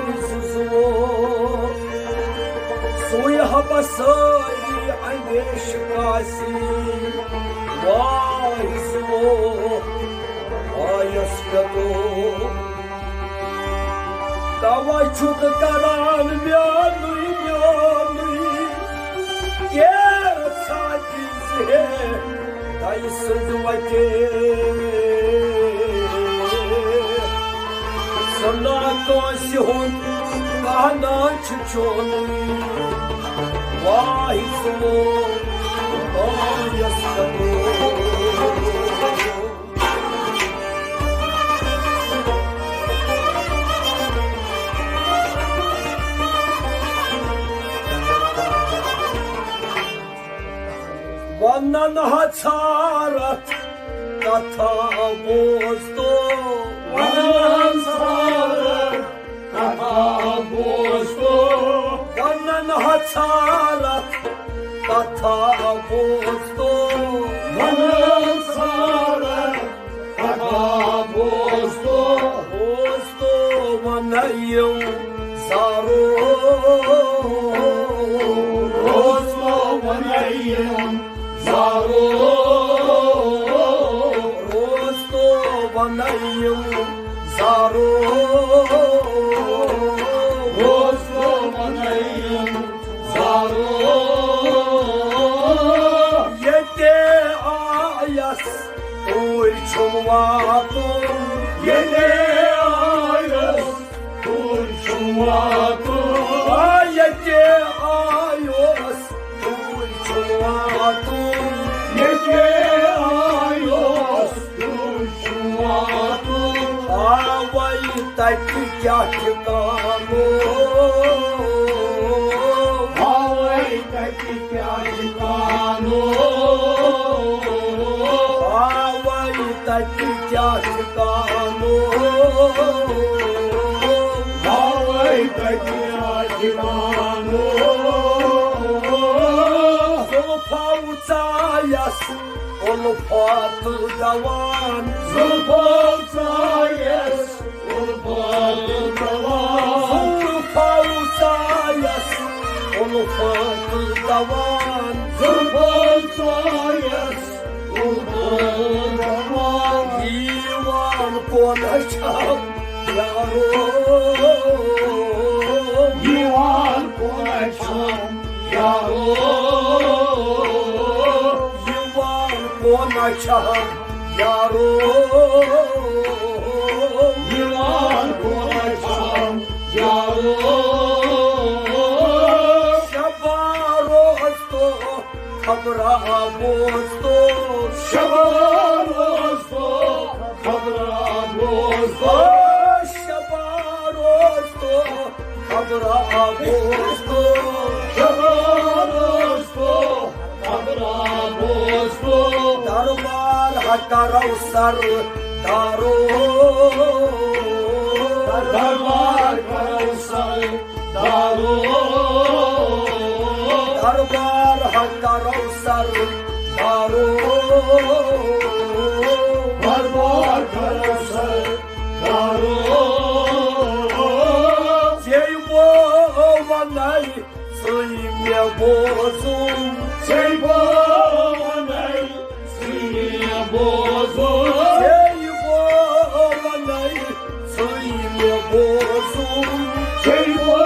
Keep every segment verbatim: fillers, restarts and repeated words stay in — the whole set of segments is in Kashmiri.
زُو، سُے ہبہ سٲری اندیش کاسی۔ واہ زُو، وایس پٮ۪تو۔ دوا چھُکھ کران میونُے، میونُے، کیٛاہ ژھانٛڈِ زِ ہے تۄہہِ سٕنٛز وتہِ؟ سُہ نا کٲنٛسہِ ہُنٛد کانٛہہ نا چھُ چونُے۔ واہ زُو، وایس پٮ۪تو۔ ونن ہا ژھارتھ کتھا بوزتو۔ ونن ہا ژھارتھ کتھا بوزتو۔ ونن ہا ژھارتھ کتھا بوزتو۔ ونن ژھارتھ کتھا بوزتو۔ بوزتو ونن یِم زارو۔ بوزتو ونن یِم زارو۔ بوزتو ونن یِم زارو۔ بوزتو ونن یِم زارو۔ ییٚتہِ آیس توٗرۍ چھُم واتُن۔ ییٚتہِ آیس توٗرۍ چھُم واتُن۔ آ، ییٚتہِ آیس توٗرۍ چھُم واتُن۔ ییٚتہِ آیس توٗرۍ چھُم واتُن۔ آوے تتہِ کیٛاہ ٹھِکانو؟ آوے تتہِ کیٛاہ ٹھِکانو؟ آوے تتہِ کیٛاہ ٹھِکانو؟ آوے تتہِ کیٛاہ ٹھِکانو؟ زُلفو ژایس الفت دوان۔ زُلفو ژایس الفت دوان۔ زُلفو ژایس الفت دوان۔ زُلفو ژایس الفت دوان۔ یِوان کونہ چھم یارو۔ یِوان کونہ چھم یارو۔ یِوان کونہ چھم یارو۔ یِوان کونہ چھم یارو۔ شبا روز تو خبرا بوز تو۔ شبا روز تو خبرا بوز تو۔ شبا روز تو خبرا بوز تو۔ شبا روز تو خبرا بوز تو۔ دربار ہا کرو سر دارو۔ دربار کرو سر دارو۔ دربار ہا کرو سر دارو۔ دربار کرو سر دارو۔ ژے بو ونَے ژٕے مےٚ بوزُم۔ ژے بو ونَے ژٕے مےٚ بوزُم۔ ژے بو ونَے ژٕے مےٚ بوزُم۔ ژے بو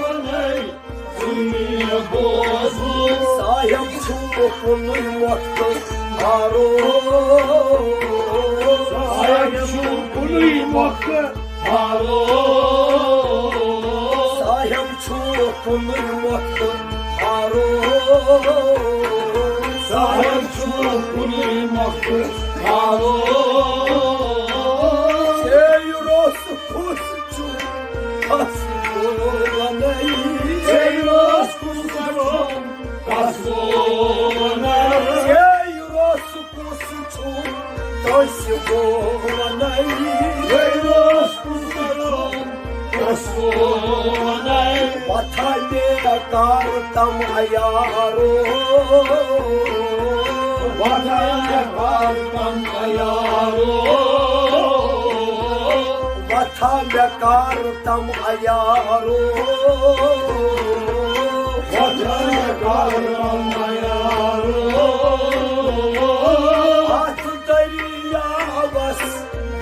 ونَے ژٕے مےٚ بوزُم۔ صاحب چھُ کُنُے مۄکھ تہٕ ہارو۔ صاحب چھُ کُنُے مۄکھ تہٕ ہارو۔ صاحب چھُ کُنُے مۄکھ تہٕ ہارو۔ صاحب چھُ کُنُے مۄکھ تہٕ ہارو۔ ژے روٚس کُس چھُ کس وَنَے؟ ژے روٚس کُس چھُ کس وَنَے؟ ژے روٚس کُس چھُ کس وَنَے؟ ژے روٚس کُس چھُ کس وَنَے؟ وۄتھا مےٚ کر تم عیارو۔ وۄتھا مےٚ کر تم عیارو۔ وۄتھ مےٚ کر تم عیارو۔ وۄتھ مےٚ کر تم عیارو۔ اتھ دٔریاوس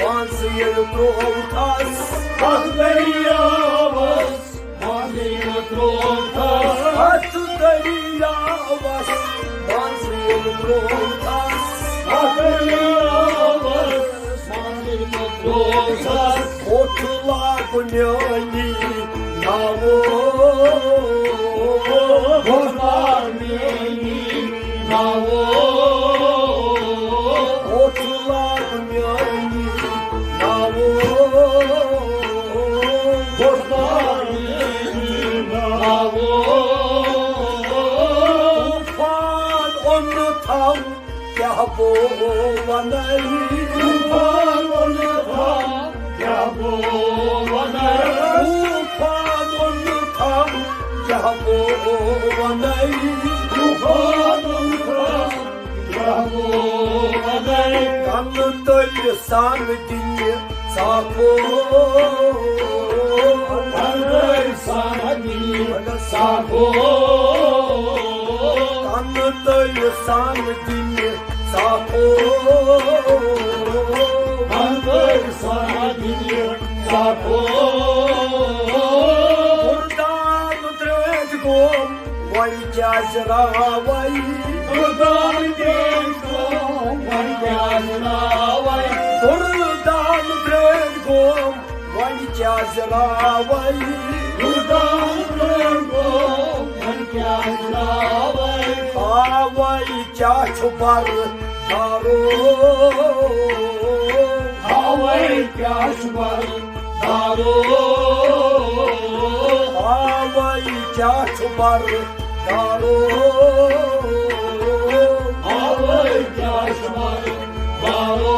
منٛز ییٚلہِ ترووتھس۔ اتھ دٔریاوس منٛز ییٚلہِ ترووتھس۔ اتھ دٔریاوس منٛز ییٚلہِ ترووتھس۔ اتھ دٔریاوس اوٚٹھ لاگ میٲنی ناوو۔ اوٚٹھ لاگ میٲنی ناوو۔ اوٚٹھ لاگ میٲنی ناوو۔ اوٚٹھ لاگ میٲنی ناوو۔ طوفان اوٚنتھم کیٛاہ بہٕ وَنَے؟ طوفان اوٚنتھم کیٛاہ بہٕ وَنَے؟ طوفان اوٚنتھم کیٛاہ بہٕ وَنَے؟ طوفان اوٚنتھم کیٛاہ بہٕ وَنَے؟ کَنہٕ تٔلۍ سان دِنہِ ژاکھو۔ کَنہٕ تٔلۍ سان دِنہِ ژاکھو۔ کَنہٕ تٔلۍ سان دِنہِ ژاکھو۔ کَنہٕ تٔلۍ سان دِنہِ ژاکھو۔ مُردان ترٛٲوِتھ گوم وۄنۍ کیٛازِ راوَے؟ مُردان ترٛٲوِتھ گوم وۄنۍ کیٛازِ راوَے؟ مُردان ترٛٲوِتھ گوم وۄنۍ کیٛازِ راوَے؟ مُردان ترٛٲوِتھ گوم وۄنۍ کیٛازِ راوَے؟ آوَے کیٛاہ چھُ بَرٕ دارو؟ آوَے کیٛاہ چھُ بَرٕ دارو؟ آوَے کیٛاہ چھُ بَرٕ دارو؟ آوَے کیٛاہ چھُ بَرٕ دارو؟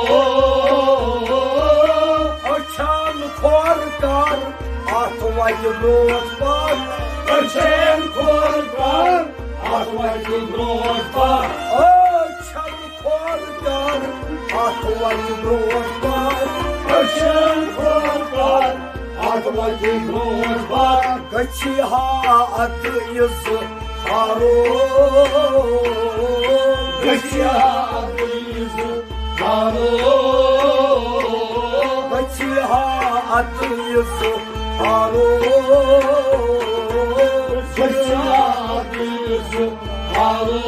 أچھَن کھۄر کَر اَتھ وَتہِ برٛونٛٹھ پَکھ۔ أچھَن کھۄر کَر اَتھ وَتہِ برٛونٛٹھ پَکھ۔ أچھَن کھۄر کر اَتھ وَتہِ برٛونٛٹھ پَکھ۔ أچھَن کھۄر کر اَتھ وَتہِ برٛونٛٹھ پَکھ۔ گٔژھِ ہا اَتھ یہِ زٕ ہارو۔ گٔژھِ ہا اَتھ یہِ زٕ ہارو۔ گٔژھِ ہا اَتھ یہِ زٕ ہارو۔ گٔژھِ ہا اَتھ یہِ زٕ ہارو۔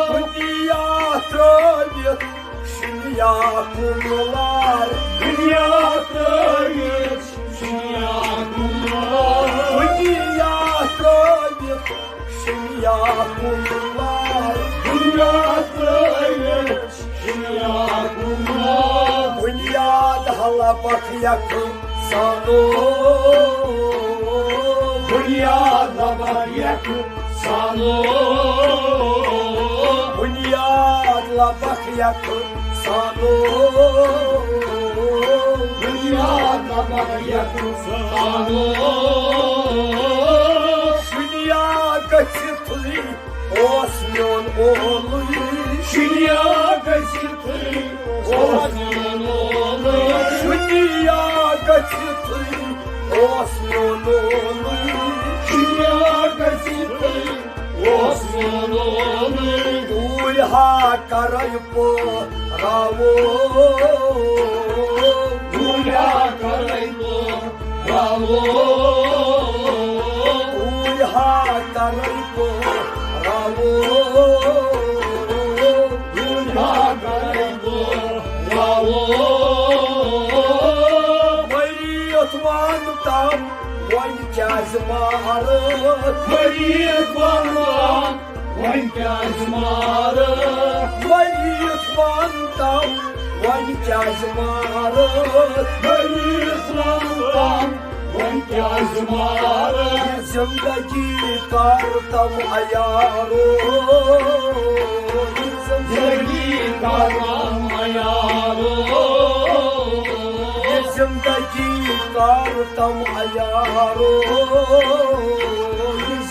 دُنیا ترٲوِتھ شِنیا کُن لار۔ دُنیا ترٲوِتھ شِنیا کُن لار۔ دُنیا ترٲوِتھ شِنیا کُن لار۔ دُنیا ترٲوِتھ شِنیا کُن لار۔ بُنیاد ہلبکھ یکھ سانو۔ بُنیاد لبکھ یکھ سانو۔ بُنیاد لبکھ یکھ سانو۔ بُنیاد لبکھ یکھ سانو۔ شِنیا گٔژھِتھٕے اوس میون اولُے۔ شِنیا گٔژھِتھٕے اوس میون اولُے۔ شِنیا گٔژھِتھٕے اوس میون اولُے۔ شِنیا گٔژھِتھٕے اوس میون اولُے۔ ڈوٗرۍ ہا کرے پٲراوو۔ ڈوٗرۍ ہا کرے پٲراوو۔ ڈوٗرۍ ہا کرے پٲراوو۔ ڈوٗرۍ ہا کرے پٲراوو۔ مٔرِتھ وَن تَم وۄنۍ کیٛازِ مارَتھ؟ مٔرِتھ وَن تَم وۄنۍ کیٛازِ مارَتھ؟ مٔرِتھ وَن تَم وۄنۍ کیٛازِ مارَتھ؟ مٔرِتھ وَن تَم وۄنۍ کیٛازِ مارَتھ؟ زِندگی کَر تَم عیارو۔ زِندگی کَر تَم عیارو۔ زِندگی کَر تَم عیارو۔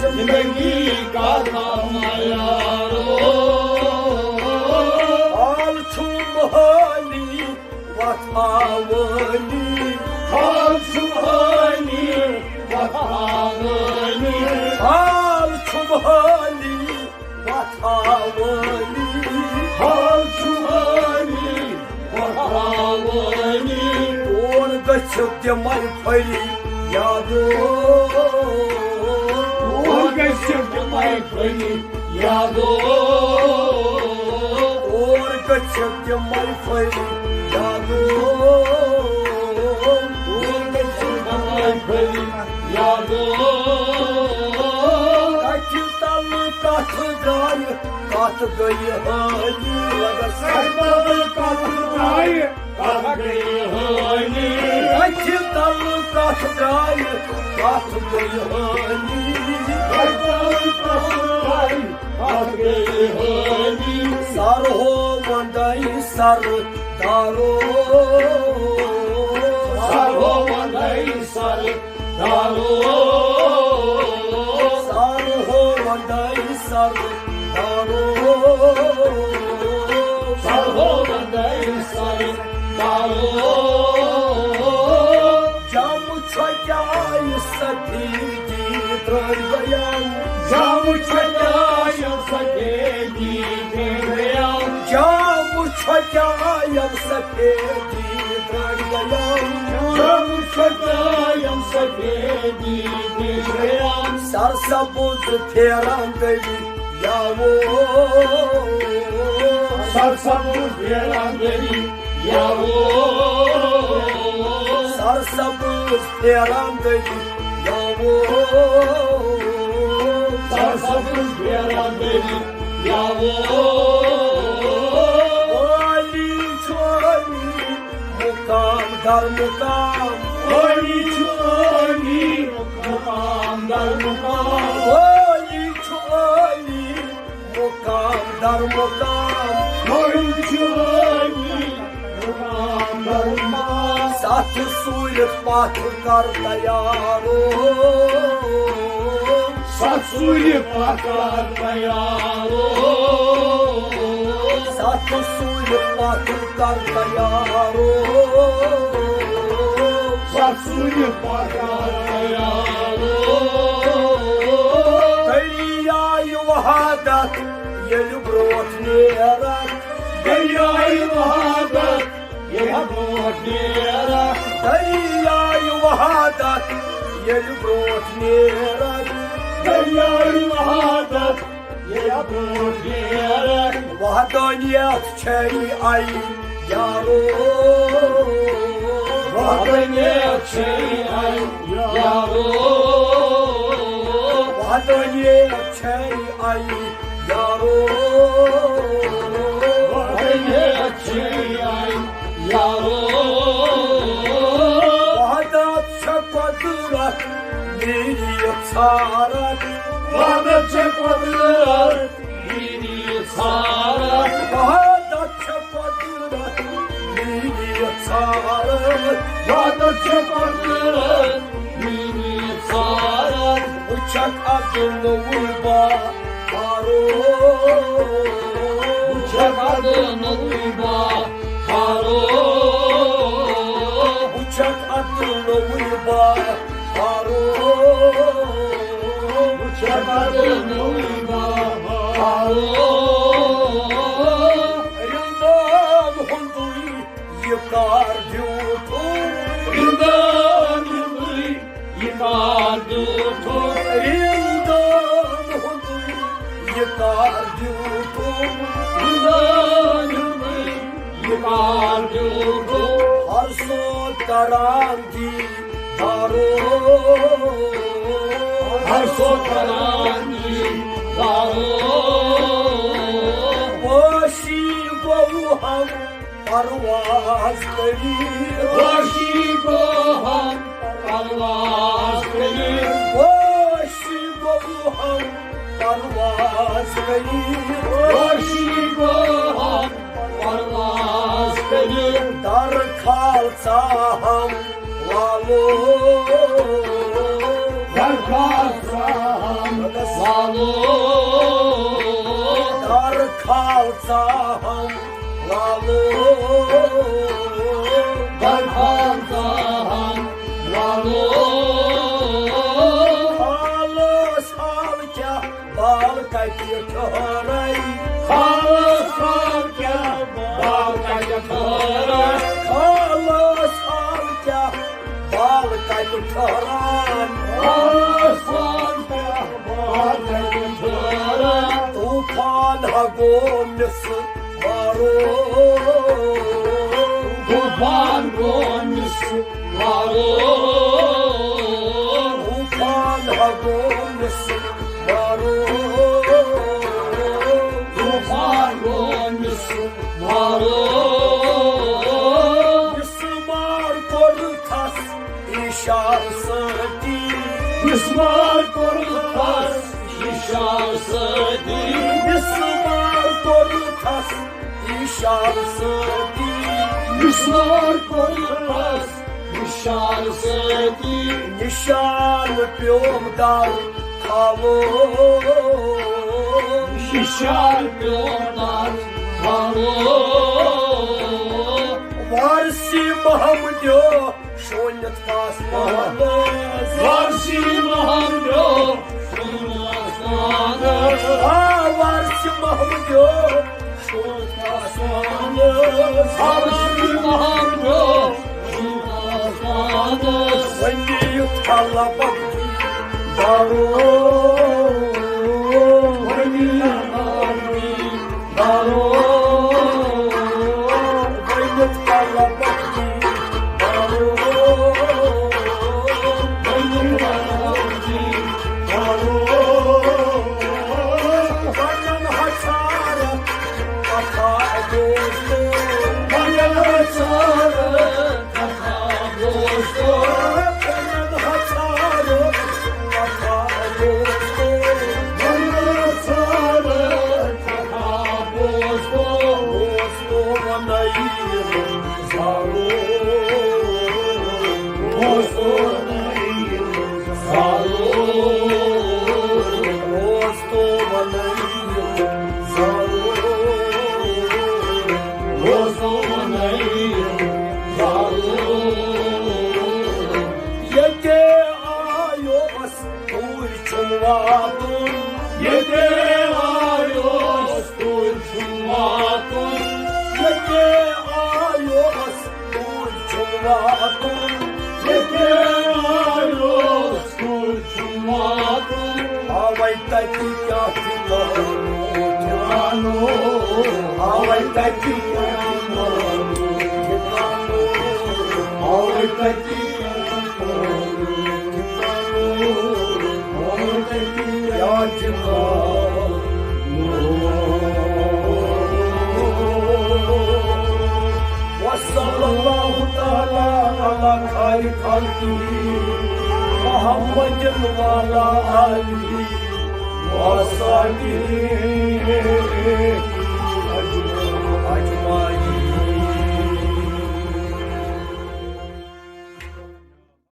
زِندگی کَر تَم عیارو۔ حال چھُم حٲلی وۄتھاوٲنی، حال چھُم حٲلی وۄتھاوٲنی، حال چھُم حٲلی وۄتھاوٲنی، حال چھُم حٲلی وۄتھاوٲنی۔ اور گٔژھِتھ تِمے پھٔلی یادو، اور گٔژھِتھ تِمے پھٔلی یادو، اور گٔژھِتھ تِمے پھٔلی یادو، اور گٔژھِتھ تِمے پھٔلی یادو۔ کتھِ تلہٕ کتھ درٛایہِ، کتھ گٔیہِ حٲلی۔ لگس کتھِ تلہٕ کتھ درٛایہِ، کتھ گٔیہِ حٲلی۔ کتھِ تلہٕ کتھ درٛایہِ، کتھ گٔیہِ حٲلی۔ کتھِ تلہٕ کتھ درٛایہِ، کتھ گٔیہِ حٲلی۔ سر ہو وندے سر دارو، سر ہو وندے سر دارو، سر ہو وندے سر دارو، سر ہو وندے سر دارو۔ جم چھۄکیایہِ سفیدی درٛنٛڈ گٔیَم، جم چھۄکیایَم سفیدی درٛنٛڈ گٔیَم، جم چھۄکیایَم سفیدی درٛنٛڈ گٔیَم، جم چھۄکیایَم سفیدی درٛنٛڈ گٔیَم۔ سرسبز پھیران گٔلی یاوو، سرسبز پھیران گٔلی یاوو، سرسبز پھیران گٔلی یاوو، سرسبز پھیران گٔلی یاوو۔ عٲلی چھُ عٲلی مقام در مقام، عٲلی چھُ عٲلی مقام در مقام، عٲلی چھُ عٲلی مقام در مقام، عٲلی چھُ عٲلی مقام در مقام۔ ستھ سوٗرِتھ پتھ کر تیارو، ستھ سوٗرِتھ پتھ کر تیارو، ستھ سوٗرِتھ پتھ کر تیارو، ستھ سوٗرِتھ پتھ کر تیارو۔ دٔریایہِ وحدت ییٚلہِ برٛونٛٹھ نیرکھ، دٔریایہِ وحدت ییٚلہِ برٛونٛٹھ نیرکھ، دٔریایہِ وحدت ییٚلہِ برٛونٛٹھ نیرکھ، دٔریایہِ وحدت ییٚلہِ برٛونٛٹھ نیرکھ۔ وحدانیت چھے آیی یارو، وحدانیت چھے آیی یارو، وحدانیت چھے آیی یارو، وحدانیت چھے آیی یارو۔ وحدت چھے قدرت میری ژھارت، وحدت چھے قدرت میری ژھارت، وحدت چھے قدرت میری ژھارت، وحدت چھے قدرت میری ژھارت۔ وٕچھکھ اَدٕ نوٚوُے بہارو، وٕچھکھ اَدٕ نوٚوُے بہارو، وٕچھکھ اَدٕ نوٚوُے بہارو۔ وٕچھکھ اَدٕ نوٚوُے بہارو۔ رِلدان ہُنٛدُے یہِ کار بیوٗٹھُم، رِلدان ہُنٛدُے یہِ کار بیوٗٹھُم، رِلدان ہُنٛدُے یہِ کار بیوٗٹھُم، رِلدان ہُنٛدُے یہِ کار بیوٗٹھُم۔ ہر سوت کران دیٖدارو، ہر سوت کران دیٖدارو۔ وٲسی گوٚو ہم پرواز کٔرِتھ، وٲسی گوٚو ہم پرواز کٔرِتھ، وٲسی گوٚو ہم پرواز کٔرِتھ، وٲسی گوٚو ہم پرواز کٔرِتھ۔ در کھال ژاہم لالو، در کھال ژاہم لالو، در کھال ژاہم لالو، ٹھہران۔ آسمان پٮ۪ٹھ بادل ٹھہران۔ طوفان ہا گوٚو مِس مارو۔ طوفان گوٚو مِس مارو۔ طوفان ہا گوٚو مِس مارو۔ طوفان گوٚو مِس مارو۔ مِس مار کوٚر تھس اِشارٕ سۭتی۔ مِس مار کوٚر تھس اِشارٕ سۭتی۔ مِس مار کوٚر تھس اِشارٕ سۭتی۔ مِس مار کوٚر تھس اِشارٕ سۭتی۔ نِشان پیوٚم در کھالو۔ نِشان پیوٚم در کھالو۔ وارثی محمدیو شونِتھ آسمانس۔ وارثی محمدیو شونِتھ آسمانس۔ آ، وارثی محمدیو شونِتھ آسمانس۔ وارثی محمدیو شونِتھ آسمانس۔ وۄنۍ یُتھ اللہ پاک دارو۔ وۄنۍ یُتھ اللہ پاک دارو۔ ییٚتہِ آیوس توٗرۍ چھُم واتُن۔ ییٚتہِ آیوس توٗرۍ چھُم واتُن۔ ییٚتہِ آیوس توٗرۍ چھُم واتُن۔ ییٚتہِ آیوس توٗرۍ چھُم واتُن۔ اَوَے تَتہِ کیٛاہ ٹھِکانہٕ، ٹھِکانہٕ۔ اَوَے تَتہِ کیٛاہ ٹھِکانہٕ، ٹھِکانہٕ۔ اَوَے تَتہِ کیٛاہ ٹھِکانہٕ، ٹھِکانہٕ۔ اَوَے تَتہِ کیٛاہ ٹھِکانہٕ۔ وصلى الله تعالى على خير خلقه محمد وعلى آله وصحبه